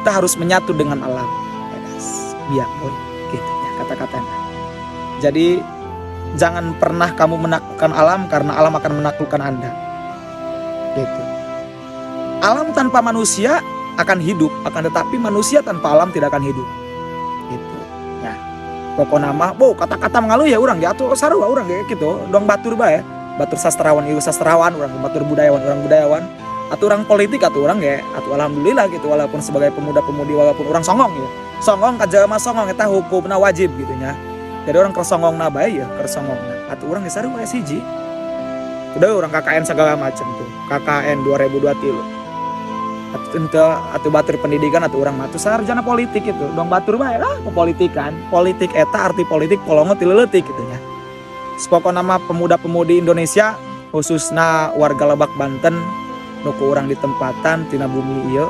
Kita harus menyatu dengan alam. Yes, biar boy, gitu ya kata-katanya. Jadi jangan pernah kamu menaklukkan alam karena alam akan menaklukkan Anda. Gitu. Alam tanpa manusia akan hidup, akan tetapi manusia tanpa alam tidak akan hidup. Gitu. Ya. Pokokna mah, bo kata-kata mengalu ya urang ya atuh sarua urang kayak gitu, dong batur bae. Batur sastrawan ieu sastrawan, urang batur budayawan, urang budayawan. Atau orang politik atau urang ya, atau alhamdulillah gitu walaupun sebagai pemuda-pemudi, walaupun urang songong ya. Songong ka jelema songong eta hukumna wajib gitu nya. Jadi urang keur songongna bae ya, keur songongna. Atuh urang geus sarua siji. Udah urang KKN segala macam tuh. KKN 2023. Atuh ente atuh batur pendidikan atau urang mah tuh sarjana politik itu. Dong batur bae lah kepolitikan. Politik eta arti politik polongo ti leutik gitu nya. Pokokna mah pemuda-pemudi Indonesia, khususnya warga Lebak, Banten, nu ku urang ditempatan tina bumi ieu.